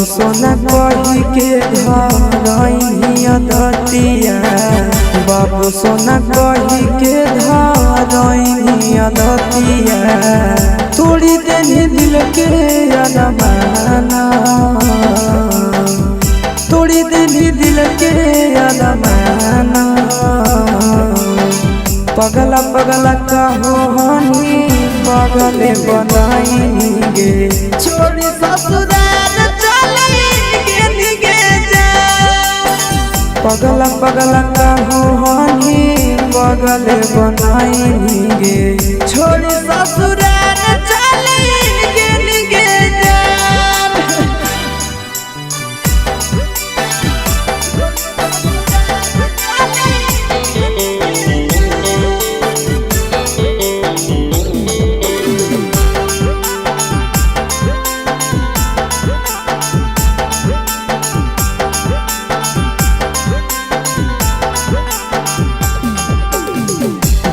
बाबू सोना कही के धरैनी अदतिया, बाबू सोना कही के धरैनी अदतिया, तोड़ी देनी दिल के अरमाना, तोड़ी देनी दिल के अरमाना। पगला पगला कहो हनी पगले बनाई गे, छोड़ी ससुराल चली गेली गे जान। पगला पगला कहो हनी पगले बनाई गे, छोड़ी ससुराल चली गेली गे जान।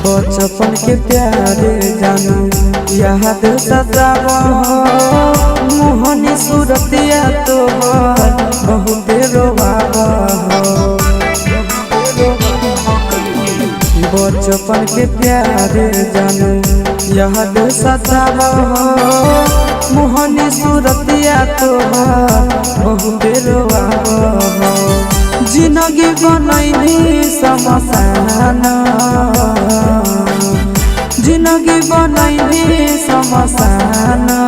बचपन के प्यारे जानू याद सताव, मोहनी सूरतिया तोहर बहुते रोवाव। बचपन के प्यारे जानू याद सताव, मोहनी सूरतिया तोहर बहुते रोवाव। जिंदगी बनैनी समसाना, जिंदगी बनैनी समसाना।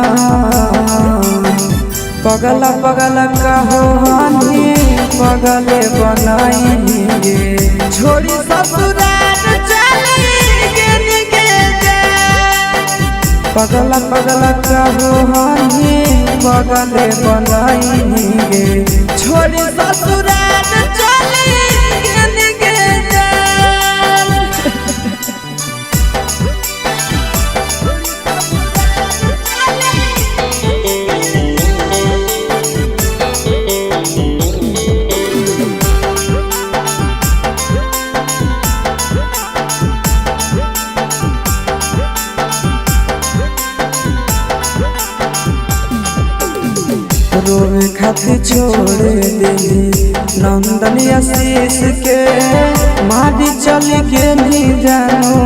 पगला पगला कहो हनी पगले बनाई गे, छोड़ी ससुराल चली गेली गे जान। पगला पगला कहो हनी पगले बनाई गे, छोड़ी ससुराल चली गेली गे जान। रोवे खातिर छोड़ देली नंदन आशीष के, मारी चली गेली जानो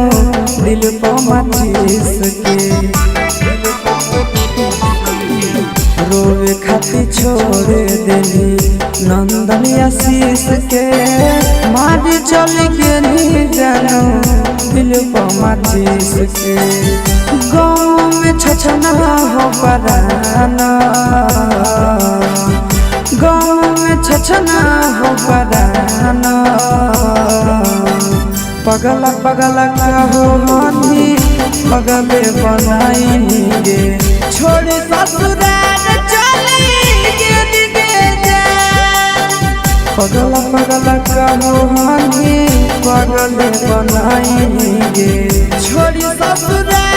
दिल पर माचिस के। रोवे खातिर छोड़ देली नंदन आशीष के, मारी चली गेली जानो दिल पर माचिस के। गाँव में छछना हो पराना, गाँव में छछना हो पराना। पगला पगला कहो हनी पगले बनाई गे, छोड़ी ससुराल चली गेली गे जान। पगला पगला कहो हनी पगले बनाई गे, छोड़ी ससुराल